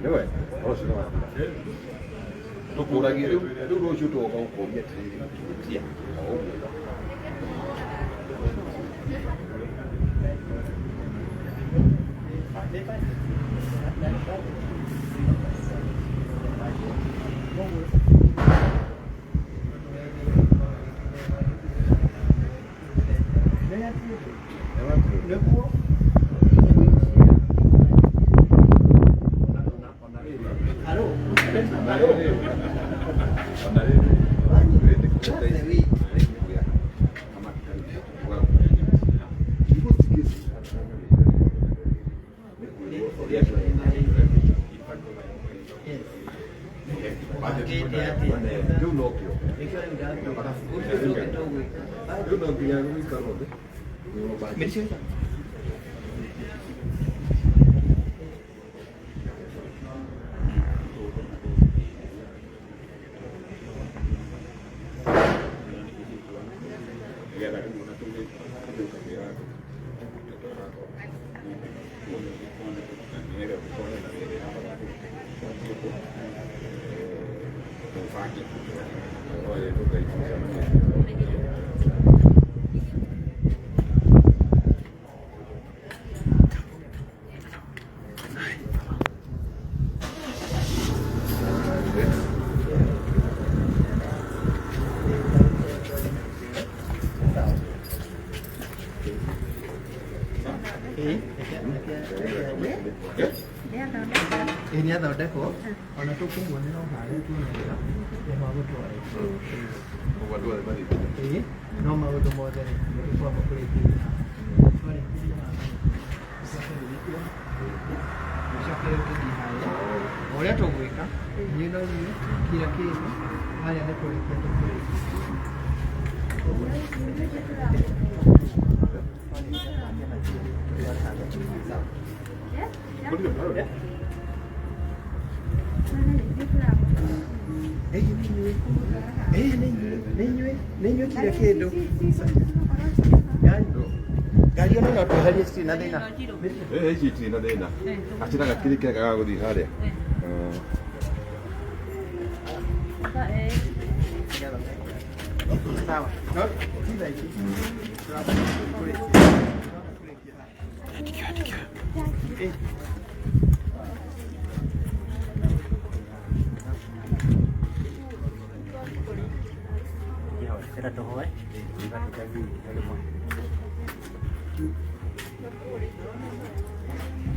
Nĩwe ũcio nĩ wathira. Tũkũragie rĩu rĩu rũciũ tũgoka gũkũria atĩrĩrĩ tia o ũguo. Nĩguo. Halo. Halo. Ona rĩrĩ wĩtĩkĩrĩte ici Rĩu nokĩo rĩu no nginya gũikara thĩ. Nĩgetha rĩu ona tũgĩũka nĩgetha tũkorwo na wĩra tũbange Ĩĩ nĩ athondekwo ona tũkũmuonera o harĩa tuonagĩra nĩho agũtware. Ũguo andũ othe mathiĩte. Ĩĩ no maũndũ mothe rĩ nĩ tũkwamba kũrĩkĩria haha. Twarĩkĩria haha rĩ, tũcoke rĩu tũcoke rĩu tũthiĩ harĩa. O ũrĩa tũgwĩka inyuĩ no inyuĩ kira kĩndũ harĩa nĩ kũrĩkia tũkũrĩkia. Ĩĩ nĩ inyuĩ. Ĩĩ nĩ inyuĩ, nĩ inyuĩ, nĩ inyuĩ kira kĩndũ. Ngari ngari ona no tweherie citirĩ na thĩna. Eh, ici itirĩ na thĩna. Acira gakiri kega ga gũthiĩ harĩa. Sawa. No, ti thaa ici. Tũramba kũrĩkia. Ĩĩ.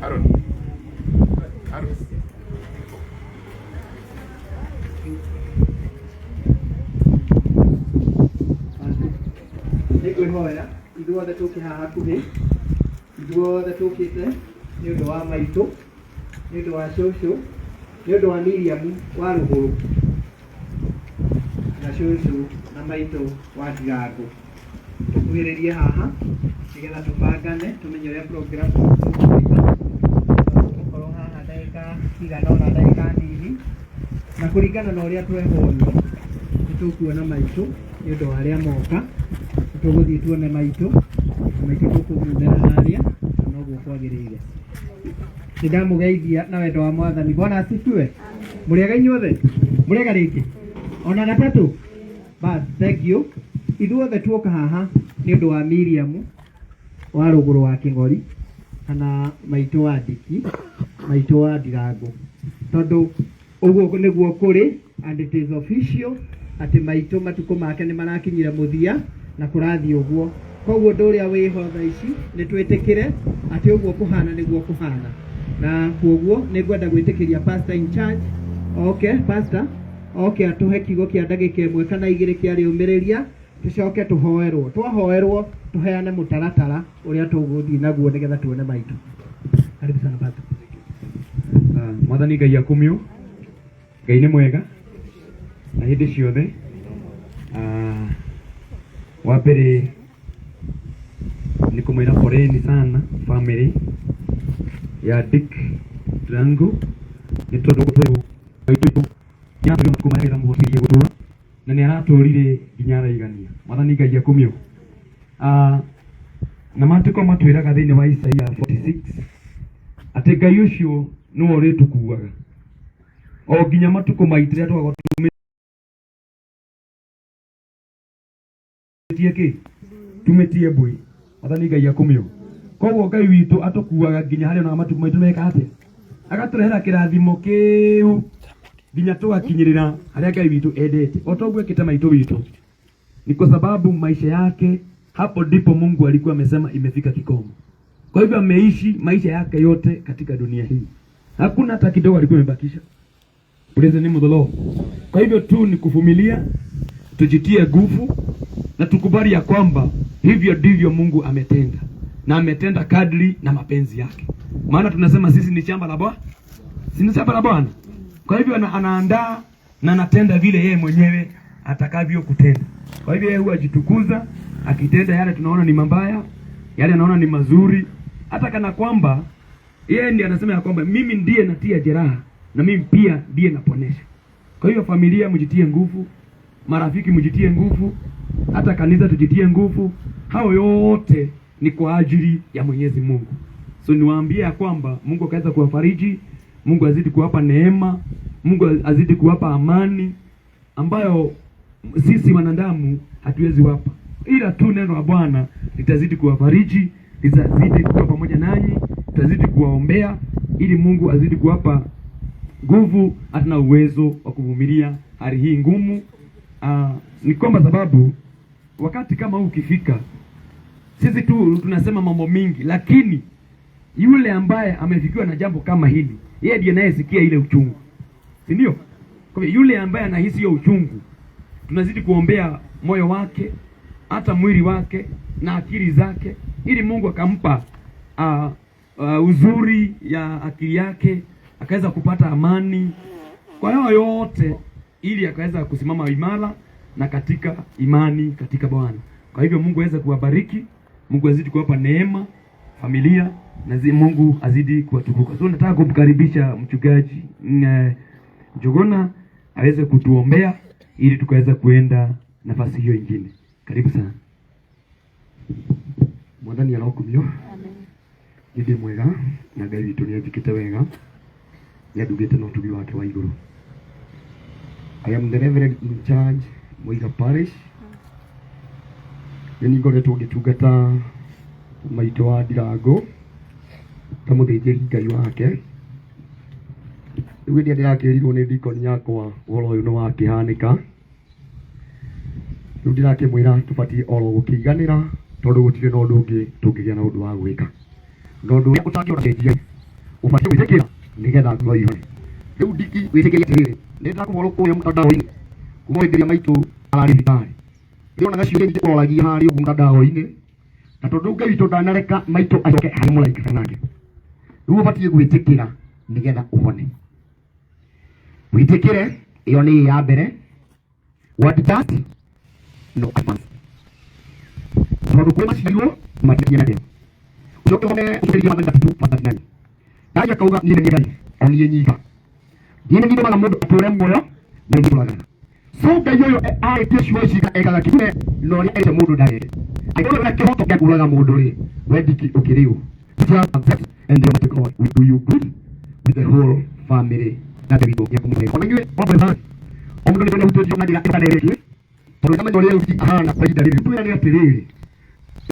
Aaron. Aaron. Nĩ ngwĩhoya ithuothe tũke haha hakuhĩ, ithuothe tũkĩte nĩ ũndũ wa maitũ, nĩ ũndũ wa cũcũ, nĩ ũndũ wa Miriam wa rũgũrũ na cũcũ na maitũ wa Ndirango. Tũkuhĩrĩrie haha nĩgetha tũbangane tũmenye ũrĩa program tũgwĩka. Tũgũkorwo haha ndagĩka cigana ũna, ndagĩka nini, na kũringana na ũrĩa twehũnio nĩ tũkuona maitũ nĩ ũndũ wa arĩa moka, nĩ tũgũthiĩ tuone maitũ, na maitũ tũkũmumĩra harĩa na noguo kwagĩrĩire. Nĩ ndamũgeithia na wendo wa Mwathani. Bwana asifiwe. Mũrĩega inyuothe? Mũrĩega rĩngĩ? Ona gatatũ? Bas, thank you. Ithuothe tuoka haha nĩ ũndũ wa Miriam wa rũgũrũ wa Kĩng'ori kana maitũ wa Ndiki, maitũ wa Ndirango, tondũ ũguo nĩguo kũrĩ and it is official atĩ maitũ matukũ make nĩ marakinyire mũthia na kũrathiĩ ũguo. Koguo ũndũ ũrĩa wĩho thaa ici nĩ twĩtĩkĩre atĩ ũguo kũhana nĩguo kũhana, na koguo nĩ ngwenda gwĩtĩkĩria pastor in charge oke, pastor oke atũhe kiugo kĩa ndagĩka ĩmwe kana igĩrĩ kĩa rĩũmĩrĩria, tũcoke tũhoerwo. Twahoerwo tũheane mũtaratara ũrĩa tũgũthiĩ naguo nĩgetha tuone maitũ. Karibu sana pastor. Mwathani Ngai akumio. Ngai nĩ mwega na hĩndĩ ciothe. Wa mbere Nĩ kũmwĩra poleni sana family ya Dick Ndirangu nĩ tondũ gũtũrwo maitũ ya matukũ marĩa getha mũhotithie gũtũra na nĩ aratũrire nginya araigania. Mwathani Ngai akumio. Na maandĩko matwĩraga thĩinĩ wa Isaia 46 atĩ Ngai ũcio nĩwe ũrĩtũkuaga o nginya matukũ maitũ rĩrĩa tũgakorwo tumĩtie kĩ tumĩtie mbui. Mwathani Ngai akumio. Koguo Ngai witũ atũkuaga nginya harĩa onaga matukũ maitũ meka atĩa, agatũrehera kĩrathimo kĩu nginya tũgakinyĩrĩra harĩa Ngai witũ endete, o toguo ekĩte maitũ witũ. Ni kwa sababu maisha yake hapo ndipo Mungu alikuwa amesema imefika kikomo. Kwa hivyo ameishi maisha yake yote katika dunia hii, hakuna hata kidogo alikuwa amebakisha. Praise the name of the Lord. Kwa hivyo tu ni kuvumilia, tujitie nguvu na tukubali ya kwamba hivyo ndivyo Mungu ametenda, na ametenda kadri na mapenzi yake. Maana tunasema sisi ni shamba la Bwana, si ni shamba la Bwana? Kwa hivyo anaandaa na anatenda vile yeye mwenyewe atakavyo kutenda. Kwa hivyo yeye huwa ajitukuza akitenda yale tunaona ni mabaya, yale anaona ni mazuri, hata kana kwamba yeye ndiye anasema ya kwamba mimi ndiye natia jeraha na mimi pia ndiye naponesha. Kwa hiyo familia mjitie nguvu, marafiki mjitie nguvu, hata kanisa tujitie nguvu. Hao yote ni kwa ajili ya Mwenyezi Mungu. So niwaambie ya kwamba Mungu akaweza kuwafariji, Mungu azidi kuwapa neema, Mungu azidi kuwapa amani ambayo sisi wanadamu hatuwezi wapa, ila tu neno la Bwana litazidi kuwafariji, litazidi kuwa pamoja nanyi, tutazidi kuwaombea ili Mungu azidi kuwapa nguvu hata na uwezo wa kuvumilia hali hii ngumu. Ni kwamba sababu wakati kama huu ukifika, sisi tu tunasema mambo mingi, lakini yule ambaye amefikiwa na jambo kama hili, yeye ndiye anayesikia ile uchungu, si ndio? Kwa hivyo yule ambaye anahisi hiyo uchungu, tunazidi kuombea moyo wake, hata mwili wake na akili zake, ili Mungu akampa uzuri ya akili yake, akaweza kupata amani kwa hayo yote, ili akaweza kusimama imara na katika imani katika Bwana. Kwa hivyo Mungu aweze kuwabariki, Mungu azidi kuwapa neema familia na Mungu azidi kuwatukuka. So nataka kumkaribisha mchungaji Njuguna aweze kutuombea ili tukaweza kuenda nafasi hiyo ingine. Karibu sana. Mwathani arokumio. Nĩ ndĩ mwega na Ngai witũ nĩ anjĩkĩte wega, nĩ andugĩte na ũtugi wake wa igũrũ. I am the reverend in charge Muiga Parish. Nĩ niĩ ngoretwo ngĩtungata maitũ wa Ndirango ta mũthĩnjĩri Ngai wake. Rĩu hĩndĩ ĩrĩa ndĩrakĩrirwo nĩ dikoni yakwa ũhoro ũyũ nĩ wakĩhanĩka, rĩu ndĩrakĩmwĩra tũbatiĩ oro gũkĩiganĩra tondũ gũtirĩ na ũndũ ũngĩ tũngĩgĩa na ũndũ wa gwĩka. Na ũndũ ũrĩa ũtangĩona cenjia ũbatiĩ gwĩtĩkĩra nĩgetha ngoro ĩihũre. Rĩu ndiki wĩtĩkĩrie atĩrĩrĩ, nĩ ndakũhũrwo kũrĩa mtandao-inĩ kuma hĩndĩ ĩrĩa maitũ ararĩ thibitarĩ. Ndĩronaga ciũria nyingĩ ũroragia harĩa ũguo mtandao-inĩ, na tondũ Ngai witũ ndanareka maitũ acoke harĩ mũraika nake. Rĩu ũbatiĩ gwĩtĩkĩra nĩgetha ũhone. Wĩtĩkĩre, ĩyo nĩ ya mbere. What just no advance. Tondũ kwĩ maciirwo matikinyanĩte. Ũcoke ũhone ũcokerie Maathani 32:39. Ngai akauga niĩ nĩ niĩ Ngai, o niĩ nyika. Niĩ nĩ niĩ ndũmaga mũndũ atũũre muoyo na niĩ njũraganaga. So Ngai ũyũ arĩtie ciugo ici ekaga kinyume na ũrĩa erĩte mũndũ ndageke. Angĩkorwo wĩna kĩhoto gĩa kũũraga mũndũ rĩ, we ndiki ũkĩrĩ ũ? Just accept and the Almighty God will do you good with the whole family. Na Ngai witũ nĩekũmũhe. Ona inyuĩ wambo o mũndũ nĩ ahutĩtio na njĩra ĩno kana ĩrĩa ĩngĩ, tondũ ndamenya ũrĩa Euti ahana kwa ihinda rĩrĩ. Twĩrane atĩrĩrĩ,